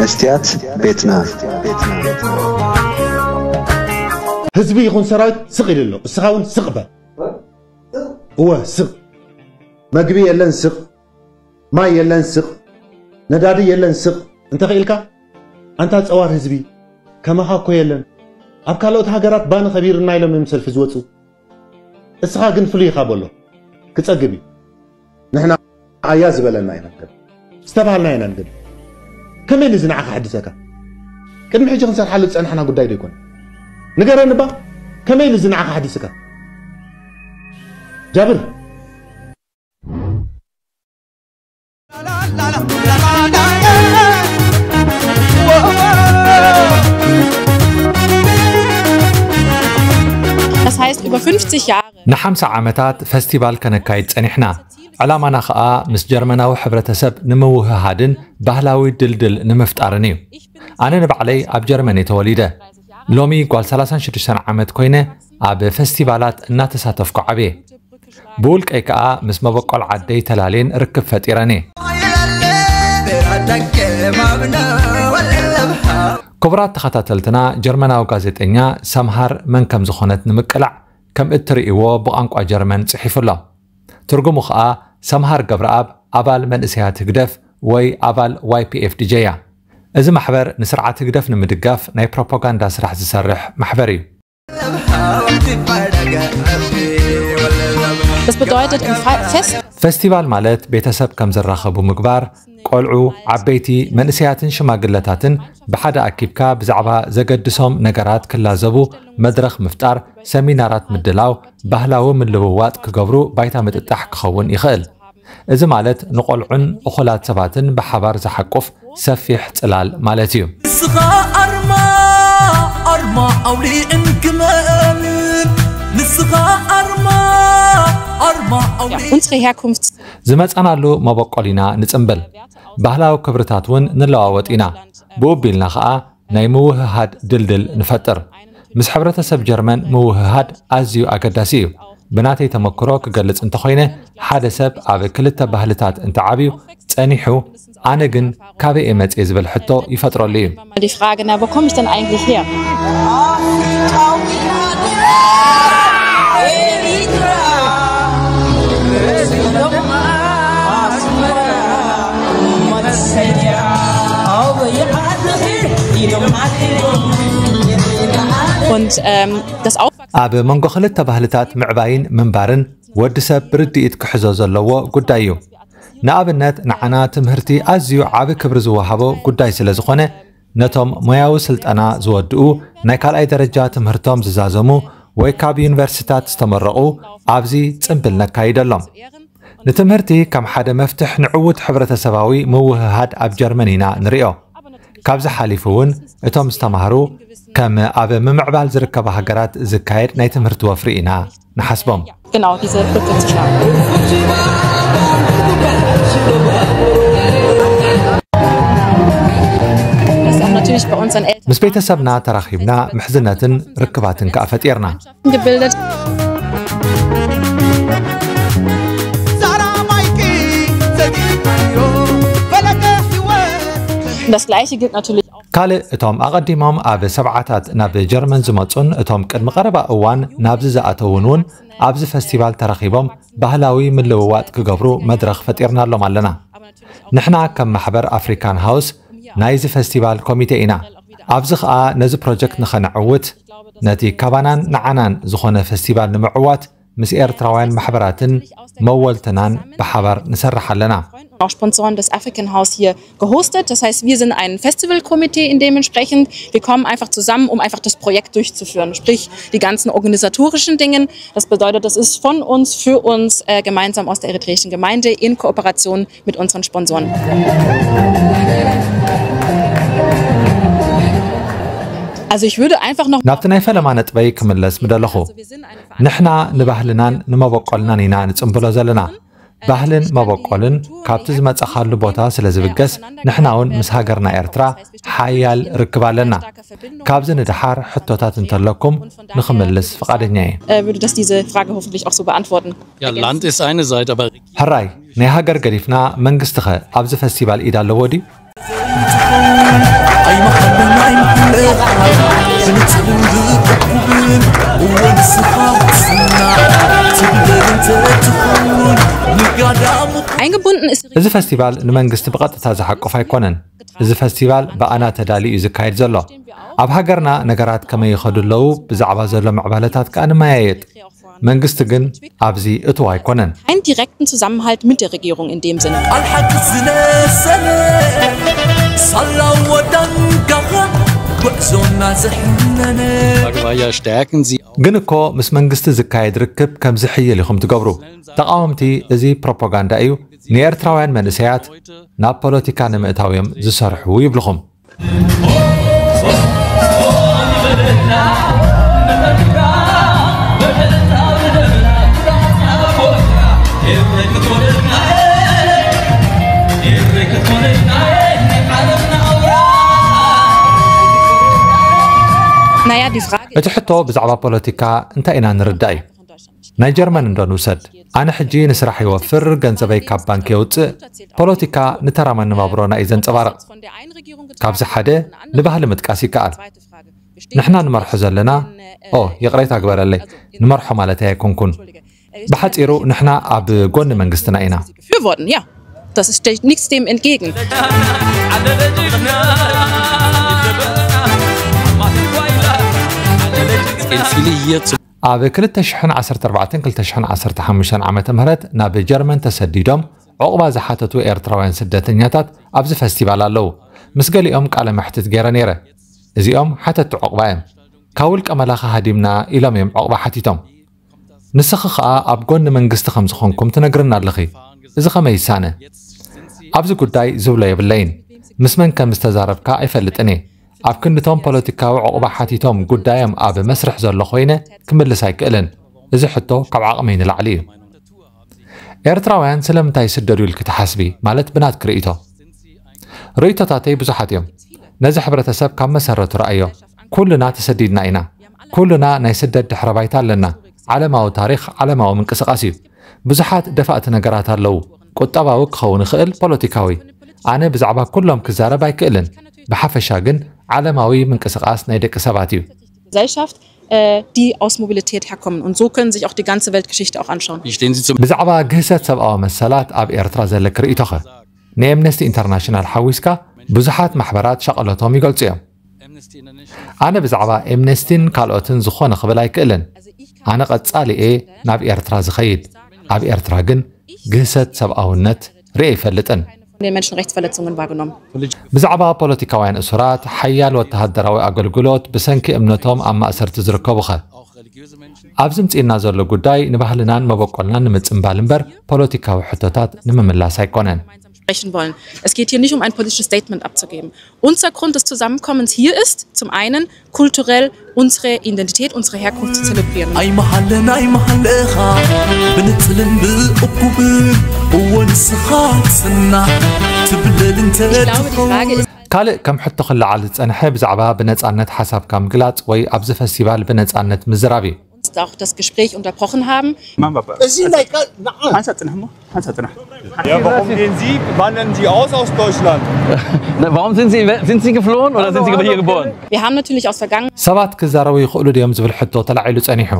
መስትያት ቤትና። ህዝቢ ይኹን ሰራዊት ስቕ ኢሉ ኣሎ። እስኻ እውን ስቕ በል። እወ፣ ስቕ። መግቢ የለን፣ ስቕ። ማይ የለን፣ ስቕ። ነዳዲ የለን፣ ስቕ። እንተኽኢልካ፣ ኣንታ ጸዋር ህዝቢ፣ ከማኻ እኮ የለን። ኣብ ካልኦት ሃገራት ባኒ ከቢርና ኢሎም እዮም ሰልፊ ዝወጹ። እስኻ ግን ፍሉይ ኢኻ በሎ። ክጸግብ እዩ። ንሕና ኣያ ዝበለና ኢና ንገብ። ዝተባሃልና ኢና ንገብ። ከመይ ኢሉ እዚ ንዓኻ ሓዲሰካ? ቅድሚ ሕጂ ክንሰርሓሉ ዝጸናሕና ጉዳይ ዶ ይኮን? ንገረኒ እባ፣ ከመይ ኢሉ እዚ ንዓኻ ሓዲስካ? ጃብር። Das heißt, über fünfzig Jahre. ንሓምሳ ዓመታት ፈስቲቫል ከነካይድ ጸኒሕና። ዕላማና ኸኣ ምስ ጀርመናዊ ሕብረተሰብ ንምውህሃድን ባህላዊ ድልድል ንምፍጣርን እዩ። ኣነ ንባዕለይ ኣብ ጀርመን እየ ተወሊደ። ሎሚ ጓል ሰላሳን ሽዱሽተን ዓመት ኮይነ ኣብ ፈስቲቫላት እናተሳተፍኩ ዓብየ። ብውልቀይ ከኣ ምስ መበቆል ዓደይ ተላልየን ርክብ ፈጢረን እየ። ክቡራት ተኸታተልትና፣ ጀርመናዊ ጋዜጠኛ ሰምሃር መን ከም ዝኾነት ንምቅላዕ ከም እትርእይዎ ብቋንቋ ጀርመን ጽሒፉ ኣሎ። ትርጉሙ ኸኣ ሰምሃር ገብረኣብ ኣባል መንእሰያት ህግደፍ ወይ ኣባል ዋይ ፒ ኤፍ ዲ ጄ እያ። እዚ ማሕበር ንስርዓት ህግደፍ ንምድጋፍ ናይ ፕሮፓጋንዳ ስራሕ ዝሰርሕ ማሕበር እዩ። Das bedeutet im Fe- Fest ፈስቲቫል ማለት ቤተሰብ ከም ዝራኸቡ ምግባር፣ ቆልዑ፣ ዓበይቲ፣ መንእሰያትን ሽማግለታትን ብሓደ ኣኪብካ ብዛዕባ ዘገድሶም ነገራት ክላዘቡ መድረኽ ምፍጣር፣ ሰሚናራት ምድላው፣ ባህላዊ ምልውዋጥ ክገብሩ ባይታ ምጥጣሕ ክኸውን ይኽእል። እዚ ማለት ንቆልዑን እኹላት ሰባትን ብሓባር ዝሓቁፍ ሰፊሕ ጽላል ማለት እዩ። ንስኻ ኣርማ ኣርማ ኣውሊዕን ክመምን ንስኻ ኣርማ ኣርማ ኣውሊዕን Unsere Herkunft ዝመጻናሉ መበቆል ኢና ንጽምብል። ባህላዊ ክብርታት እውን ንለዋወጥ ኢና። ብኡ ቢልና ኸኣ ናይ ምውህሃድ ድልድል ንፈጥር። ምስ ሕብረተሰብ ጀርመን ምውህሃድ ኣዝዩ ኣገዳሲ እዩ። ብናተይ ተመክሮ ክገልጽ እንተኾይነ፣ ሓደ ሰብ ኣብ ክልተ ባህልታት እንተዓብዩ ጸኒሑ፣ ኣነ ግን ካበይ እየ መጽየ ዝብል ሕቶ ይፈጥረሉ እዩ። Die Frage, na, wo komme ich denn eigentlich her? Und ähm, das Aufwachsen. ኣብ መንጎ ክልተ ባህልታት ምዕባይን ምንባርን ወዲ ሰብ ብርድኢት ክሕዞ ዘለዎ ጉዳይ እዩ። ንኣብነት ንዓና ትምህርቲ ኣዝዩ ዓቢ ክብሪ ዝወሃቦ ጉዳይ ስለ ዝኾነ ነቶም ሞያዊ ስልጠና ዝወድኡ ናይ ካልኣይ ደረጃ ትምህርቶም ዝዛዘሙ ወይ ካብ ዩኒቨርሲታት ዝተመረቑ ኣብዚ ጽምብል ነካይደሎም። ንትምህርቲ ከም ሓደ መፍትሕ ንዕዉት ሕብረተሰባዊ ምውህሃድ ኣብ ጀርመን ኢና ንሪኦ። ካብዚ ሓሊፉ እውን እቶም ዝተማህሩ ከም ኣብ ምምዕባል ዝርከባ ሃገራት ዝካየድ ናይ ትምህርቲ ወፍሪ ኢና ንሓስቦም። Genau, diese Brücke zu schlagen. Das ist auch natürlich bei unseren Eltern. ምስ ቤተሰብና ተራኺብና ምሕዝነትን ርክባትን ከኣ ፈጢርና። Gebildet. Das gleiche gilt natürlich auch. ካልእ እቶም ኣቐዲሞም ኣብ ሰብዓታት ናብ ጀርመን ዝመጹን እቶም ቅድሚ ቀረባ እዋን ናብዚ ዝኣተውን እውን ኣብዚ ፈስቲቫል ተረኺቦም ባህላዊ ምልውዋጥ ክገብሩ መድረኽ ፈጢርናሎም ኣለና። ንሕና ከም ማሕበር ኣፍሪካን ሃውስ ናይዚ ፈስቲቫል ኮሚቴ ኢና። ኣብዚ ኸኣ ነዚ ፕሮጀክት ንኸነዕውት ነቲ ካባናን ንዓናን ዝኾነ ፈስቲቫል ንምዕዋት ምስ ኤርትራውያን ማሕበራትን መወልትናን ብሓባር ንሰርሕ ኣለና። Auch Sponsoren des African House hier gehostet. Das heißt, wir sind ein Festivalkomitee in dementsprechend. Wir kommen einfach zusammen, um einfach das Projekt durchzuführen. Sprich, die ganzen organisatorischen Dinge. Das bedeutet, das ist von uns, für uns, äh, gemeinsam aus der eritreischen Gemeinde in Kooperation mit unseren Sponsoren. Also ich würde einfach noch ናብቲ ናይ ፈለማ ነጥበይ ክምለስ ምደለኹ። ንሕና ንባህልናን ንመበቆልናን ኢና ንጽምብሎ ዘለና። ባህልን መበቆልን ካብቲ ዝመጻኻሉ ቦታ ስለ ዝብገስ ንሕና እውን ምስ ሃገርና ኤርትራ ሓያል ርክብ ኣለና። ካብዚ ንደሓር ሕቶታት እንተለኩም ንኽምልስ ፍቓደኛ እየ። Äh, würde das diese Frage hoffentlich auch so beantworten. Ja, Land ist eine Seite, aber ሕራይ ናይ ሃገር ገዲፍና መንግስቲ ኸ ኣብዚ ፈስቲቫል ኢድ ኣለዎ ድዩ? ኣይመሓልን ኣይመሓልኻ ብንጽልን ብእኩብን እወ ንስኻ ክትስና ትብለል እንተትኸውን ንጋዳሙ Eingebunden ist እዚ ፈስቲቫል ንመንግስቲ ብቐጥታ ዝሓቁፍ ኣይኮነን። እዚ ፈስቲቫል ብኣና ተዳልዩ እዩ ዝካየድ ዘሎ። ኣብ ሃገርና ነገራት ከመይ ይኸዱ ኣለዉ፣ ብዛዕባ ዘሎ ምዕባለታት ከኣ ንመያየጥ። መንግስቲ ግን ኣብዚ እትው ኣይኮነን። Keinen direkten Zusammenhalt mit der Regierung in dem Sinne. ኣልሓቂ ዝነሰነ ሳላ ወዳንጋኻ ጉዕዞና ዘሕነነ Frage war ja, stärken Sie auch ግን እኮ ምስ መንግስቲ ዝካየድ ርክብ ከም ዝሕይል ኢኹም ትገብሩ። ተቃወምቲ እዚ ፕሮፓጋንዳ እዩ፣ ንኤርትራውያን መንእሰያት ናብ ፖለቲካ ንምእታው እዮም ዝሰርሑ ይብልኹም። Naja, die Frage እቲ ሕቶ ብዛዕባ ፖለቲካ እንታይ ኢና ንርዳእ እዩ። ናይ ጀርመን እንዶ ንውሰድ። ኣነ ሕጂ ንስራሕ ይወፍር፣ ገንዘበይ ካብ ባንክ የውፅእ። ፖለቲካ ንተራ መነባብሮና እዩ ዘንፀባርቕ። ካብዚ ሓደ ንባህሊ ምጥቃስ ይከኣል። ንሕና ንመርሖ ዘለና ኦ ይቕሬታ ግበረለይ፣ ንመርሖ ማለተይ ኣይኮንኩን። ብሓፂሩ ንሕና ኣብ ጎኒ መንግስትና ኢና። Befürworten, ja. Das ist, steht nichts dem entgegen. Gehen viele hier zum ኣብ ክልተ ሽሕን ዓሰርተ ኣርባዕተን ክልተ ሽሕን ዓሰርተ ሓሙሽተን ዓመተ ምህረት ናብ ጀርመን ተሰዲዶም ዕቑባ ዝሓተቱ ኤርትራውያን ስደተኛታት ኣብዚ ፈስቲቫል ኣለዉ። ምስ ገሊኦም ቃለ መሕትት ገይረ ነይረ። እዚኦም ሓተቲ ዕቑባ እዮም። ካብ ውልቀ መላኺ ሃዲምና ኢሎም እዮም ዕቑባ ሓቲቶም። ንስኺ ኸኣ ኣብ ጎኒ መንግስቲ ከም ዝኾንኩም ትነግርና ኣለኺ። እዚ ኸመይ ይሳነ? ኣብዚ ጉዳይ ዝብሎ የብለይን። ምስ መን ከም ዝተዛረብካ ኣይፈልጥን እየ። ኣብ ክንድቶም ፖለቲካዊ ዕቑባ ሓቲቶም ጉዳዮም ኣብ መስርሕ ዘሎ ኮይነ ክምልስ ኣይክእልን። እዚ ሕቶ ካብ ዓቕመይ ንላዕሊ እዩ። ኤርትራውያን ስለምንታይ ይስደዱ ኢልኪ ትሓስቢ? ማለት ብናትኪ ርእይቶ። ርእይቶታተይ ብዙሓት እዮም። ነዚ ሕብረተሰብ ካብ መሰረቱ ረኣዮ። ኩልና ተሰዲድና ኢና። ኩልና ናይ ስደት ድሕረ ባይታ ኣለና። ዓለማዊ ታሪኽ ዓለማዊ ምንቅስቓስ እዩ። ብዙሓት ደፋእቲ ነገራት ኣለዉ። ቁጠባዊ ክኸውን ይኽእል፣ ፖለቲካዊ። ኣነ ብዛዕባ ኩሎም ክዛረብ ኣይክእልን። ብሓፈሻ ግን ዓለማዊ ምንቅስቓስ ናይ ደቂ ሰባት እዩ። Gesellschaft, äh, die aus Mobilität herkommen. Und so können sich auch die ganze Weltgeschichte auch anschauen. Wie stehen Sie zum ብዛዕባ ግህሰት ሰብኣዊ መሰላት ኣብ ኤርትራ ዘለኪ ርእይቶኸ? ንኤምነስቲ ኢንተርናሽናል ሓዊስካ ብዙሓት ማሕበራት ሻቐሎቶም ይገልጹ እዮም። ኣነ ብዛዕባ ኤምነስቲን ካልኦትን ዝኾነ ክብል ኣይክእልን። ኣነ ቐጻሊ እየ ናብ ኤርትራ ዝኸይድ። ኣብ ኤርትራ ግን ግህሰት ሰብኣውነት ርእየ ኣይፈልጥን። Von den Menschenrechtsverletzungen wahrgenommen. ብዛዕባ ፖለቲካውያን እሱራት፣ ሓያል ወተሃደራዊ ኣገልግሎት፣ ብሰንኪ እምነቶም ኣብ ማእሰርቲ ዝርከቡኸ? ኣብዚ ምጽእና ዘሎ ጉዳይ ንባህልናን መበቆልናን ንምጽንባል እምበር ፖለቲካዊ ሕቶታት ንምምላስ ኣይኮነን። Sprechen wollen. Es geht hier nicht um ein politisches Statement abzugeben. Unser Grund des Zusammenkommens hier ist, zum einen kulturell unsere Identität, unsere Herkunft zu zelebrieren. ኣይመሃልን ኣይመሃልኻ ብንጽልን ብእኩብን እወ ንስኻ ክትስና ትብለል Ich glaube, die Frage እንተትኸውን ist, ካልእ ከም ሕቶ ክለዓል ዝጸንሐ ብዛዕባ ብነጻነት ሓሳብካ ምግላጽ ወይ ኣብዚ ፈስቲቫል ብነጻነት ምዝራብ እዩ። uns auch das Gespräch unterbrochen haben. እዚ ናይ ቃል ንዓ ሓንሳብ ጽንሕ እሞ ሓንሳብ ጽንሕ Ja, warum gehen Sie, wandern Sie aus aus Deutschland? Na, warum sind Sie, sind Sie geflohen oder sind Sie hier geboren? Wir haben natürlich aus vergangenen ሰባት ክዛረቡ ይኽእሉ ድዮም ዝብል ሕቶ ተላዒሉ ጸኒሑ።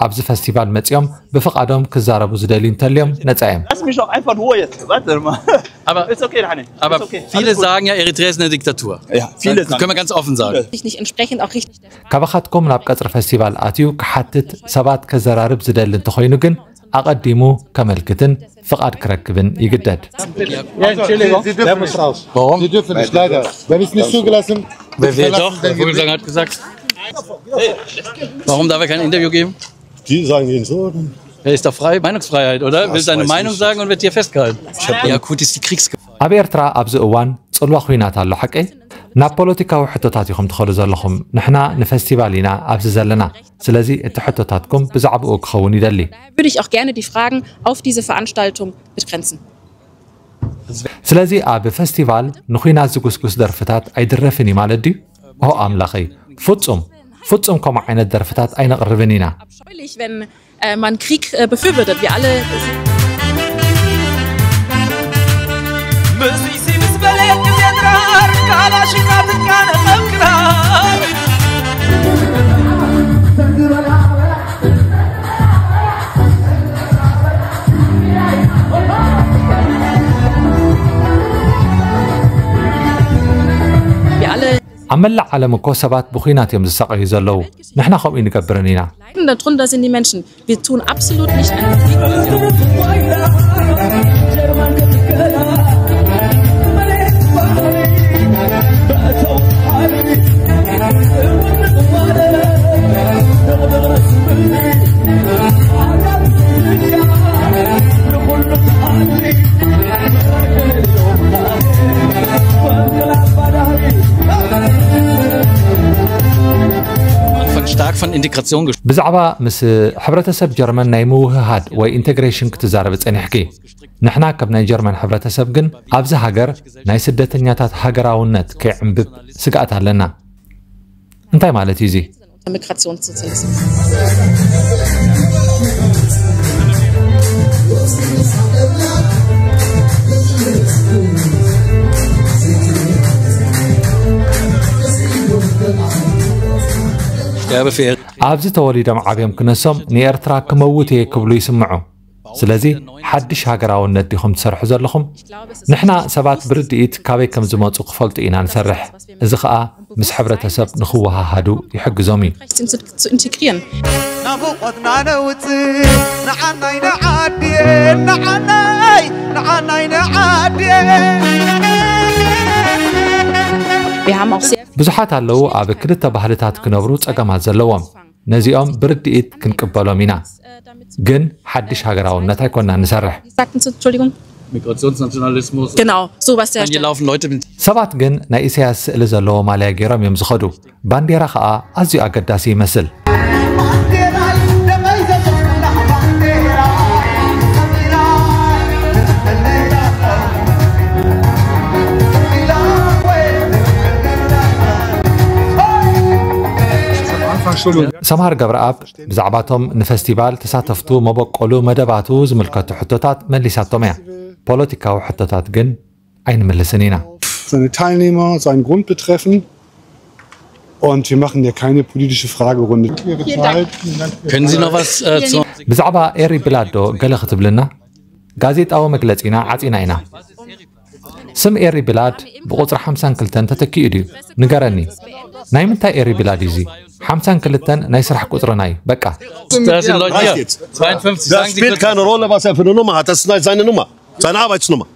ኣብዚ ፈስቲቫል መጺኦም ብፍቓዶም ክዛረቡ ዝደልዩ እንተልዮም ነጻ እዮም። Lass mich doch einfach in Ruhe jetzt. Warte mal. Aber, Ist okay, Hani. aber Ist okay. Viele Alles gut. Sagen ja, Eritrea ist eine Diktatur. Ja, viele Das können wir ganz offen sagen. sich nicht entsprechend auch richtig ካባኻትኩም ናብ ቀጽሪ ፈስቲቫል ኣትዩ ክሓትት ሰባት ከዘራርብ ዝደሊ እንተኾይኑ ግን ኣቐዲሙ ከመልክትን ፍቓድ ክረክብን ይግደድ። Ja, Entschuldigung. Sie dürfen nicht raus. Warum? Sie dürfen nicht, leider. Wir haben es nicht zugelassen. Wer will doch? Der Vogelsang hat gesagt. Warum darf er kein Interview geben? Die sagen Ihnen so. Er ist doch frei, Meinungsfreiheit, oder? Will seine Meinung sagen und wird hier festgehalten. Ja, akut ist die Kriegsgefahr. ኣብ ኤርትራ ኣብዚ እዋን ጽልዋ ኹናት ኣሎ ሓቀይ? ናብ ፖለቲካዊ ሕቶታት ኢኹም ትኸሉ ዘለኹም። ንሕና ንፈስቲቫል ኢና ኣብዚ ዘለና። ስለዚ እቲ ሕቶታትኩም ብዛዕባኡ ክኸውን ይደሊ። Würde ich auch gerne die Fragen auf diese Veranstaltung begrenzen. ስለዚ ኣብ ፈስቲቫል ንኹናት ዝጉስጉስ ደርፍታት ኣይድረፍን እዩ ማለት ድዩ? ኦ ኣምላኸይ፣ ፍጹም ፍጹም ከምኡ ዓይነት ደርፍታት ኣይነቕርብን ኢና። Abscheulich, wenn äh, man Krieg äh, befürwortet. Wir alle ምስይሲ ምስ በለት ግዜ ድራር ኣብ መላእ ዓለም እኮ ሰባት ብኹናት እዮም ዝሳቐዩ ዘለዉ። ንሕና ከምኡ ንገብርን ኢና። Leiden, darunter sind die Menschen. Wir tun absolut nicht an Krieg. Von stark von Integration gesprochen. ብዛዕባ ምስ ሕብረተሰብ ጀርመን ናይ ምውህሃድ ወይ ኢንተግሬሽን ክትዛረቢ ጸኒሕኪ። ንሕና ከም ናይ ጀርመን ሕብረተሰብ ግን ኣብዚ ሃገር ናይ ስደተኛታት ሃገራውነት ከይዕምብብ ስግኣት ኣለና። እንታይ ማለት እዩ እዚ? Migrationssozialismus. Sterbe für ኣብዚ ተወሊዶም ዓብዮም ክነሶም ንኤርትራ ክመውት እየ ክብሉ ይስምዑ። ስለዚ ሓድሽ ሃገራውነት ዲኹም ትሰርሑ ዘለኹም? ንሕና ሰባት ብርድኢት ካበይ ከም ዝመጹ ክፈልጡ ኢና ንሰርሕ። እዚ ኸኣ ምስ ሕብረተሰብ ንኽወሃሃዱ ይሕግዞም እዩ። Zu integrieren. ናፍቆትና ነውፅእ ንዓናይ ንዓድየን ንዓናይ ንዓናይ ንዓድየን Wir haben auch sehr ብዙሓት ኣለዉ ኣብ ክልተ ባህልታት ክነብሩ ጸገማት ዘለዎም። ነዚኦም ብርድኢት ክንቅበሎም ኢና። ግን ሓድሽ ሃገራውነት ኣይኮና ንሰርሕ። Sagten Sie, Entschuldigung? Migrationsnationalismus. Genau, sowas sehr Hier stark. Laufen Leute mit ሰባት ግን ናይ ኢሳያስ ስእሊ ዘለዎ ማልያ ገይሮም እዮም ዝኸዱ። ባንዴራ ኸኣ ኣዝዩ ኣገዳሲ ይመስል። ሰምሃር ገብረኣብ ብዛዕባቶም ንፈስቲቫል ተሳተፍቱ መበቆሉ መደባቱ ዝምልከቱ ሕቶታት መሊሳቶም እያ። ፖለቲካዊ ሕቶታት ግን ኣይንምልስን ኢና። Seine Teilnehmer, seinen Grund betreffen. Und wir machen hier keine politische Fragerunde. Können Sie noch was äh, zu ብዛዕባ ኤሪ ብላድ ዶ ገለ ክትብልና? ጋዜጣዊ መግለጺና ዓጺና ኢና። ስም ኤሪ ብላድ ብቁጽሪ ሓምሳን ክልተን ተተኪኡ ድዩ? ንገረኒ። ናይ ምንታይ ኤሪ ብላድ እዩ እዚ? ሓምሳን ክልተን ናይ ስራሕ ቁጽርና እዩ። በቃ። Da sind Leute hier. zweiundfünfzig, Das sagen Sie spielt kurz. keine Rolle, was er für eine Nummer hat. Das ist seine Nummer, seine Arbeitsnummer.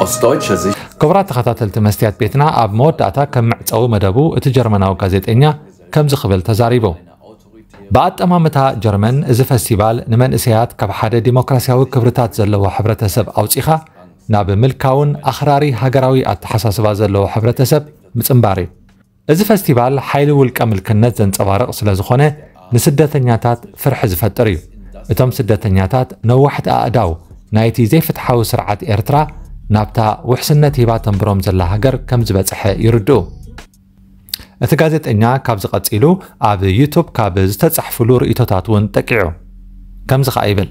Aus deutscher Sicht ክቡራት ተኸታተልቲ መስትያት ቤትና ኣብ መወዳእታ ከም መዕጸዊ መደቡ እቲ ጀርመናዊ ጋዜጠኛ ከምዚ ክብል ተዛሪቡ። ብኣጠማምታ ጀርመን እዚ ፈስቲቫል ንመንእሰያት ካብ ሓደ ዲሞክራሲያዊ ክብርታት ዘለዎ ሕብረተሰብ ኣውጺኻ ናብ ምልካውን ኣኽራሪ ሃገራዊ ኣተሓሳስባ ዘለዎ ሕብረተሰብ ምጽንባር እዩ። እዚ ፈስቲቫል ሓይሊ ውልቀ ምልክነት ዘንጸባርቕ ስለ ዝኾነ ንስደተኛታት ፍርሒ ዝፈጥር እዩ። እቶም ስደተኛታት ነዋሕቲ ኣእዳው ናይቲ ዘይፍትሓዊ ስርዓት ኤርትራ ናብታ ውሕስነት ሂባ ተንብሮም ዘላ ሃገር ከም ዝበጽሐ ይርድኡ። እቲ ጋዜጠኛ ካብዚ ቀጺሉ ኣብ ዩቱብ ካብ ዝተጻሕፍሉ ርእይቶታት እውን ጠቂዑ ከምዚ ኸኣ ይብል።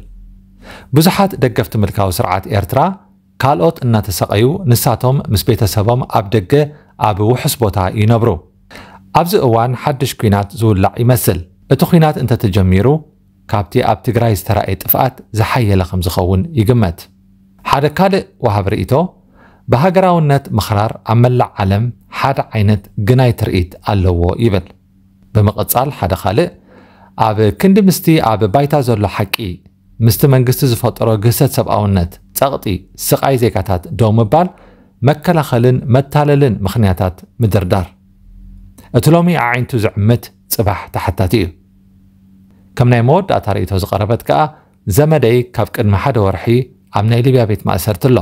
ብዙሓት ደገፍቲ ምልካዊ ስርዓት ኤርትራ ካልኦት እናተሰቐዩ ንሳቶም ምስ ቤተሰቦም ኣብ ደገ ኣብ ውሑስ ቦታ ይነብሩ። ኣብዚ እዋን ሓድሽ ኲናት ዝውላዕ ይመስል። እቲ ኲናት እንተተጀሚሩ ካብቲ ኣብ ትግራይ ዝተራእየ ጥፍኣት ዝሓየለ ከም ዝኸውን ይግመት። ሓደ ካልእ ወሃብ ርእይቶ ብሃገራውነት ምኽራር ኣብ መላእ ዓለም ሓደ ዓይነት ግናይ ትርኢት ኣለዎ ይብል። ብምቕጻል ሓደ ካልእ ኣብ ክንዲ ምስቲ ኣብ ባይታ ዘሎ ሓቂ ምስቲ መንግስቲ ዝፈጠሮ ግህሰት ሰብኣውነት፣ ጸቕጢ፣ ስቓይ ዜጋታት ደው ምባል መከላኸልን መታለልን ምኽንያታት ምድርዳር። እቲ ሎሚ ኣዒንቱ ዝዕምት ጽባሕ ተሓታቲ እዩ። ከም ናይ መወዳእታ ርእይቶ ዝቐረበት ከኣ ዘመደይ ካብ ቅድሚ ሓደ ወርሒ ኣብ ናይ ሊብያ ቤት ማእሰርቲ ኣሎ።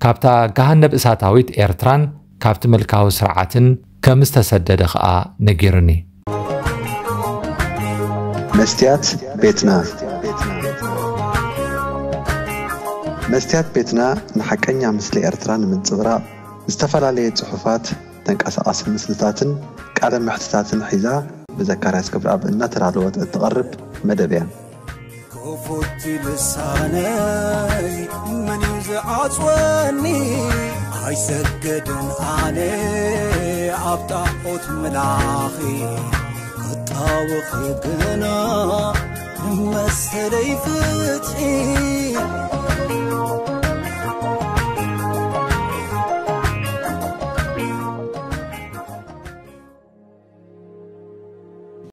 ካብታ ገሃነብ እሳታዊት ኤርትራን ካብቲ ምልካዊ ስርዓትን ከም ዝተሰደደ ከኣ ነጊሩኒ። መስትያት ቤትና መስትያት ቤትና ንሓቀኛ ምስሊ ኤርትራ ንምንጽብራቕ ዝተፈላለየ ጽሑፋት፣ ተንቀሳቓሲ ምስልታትን ቃለ መሕትታትን ሒዛ ብዘካርያስ ገብረኣብ እናተዳለወት እትቐርብ መደብ እያ። ክፉት ልሳነይ መን እዩ ዝዓጽወኒ? ኣይሰግድን ኣነ ኣብ ጣዖት ምላኺ ክጣወኺ ግና ንመሰለይ ፍትሒ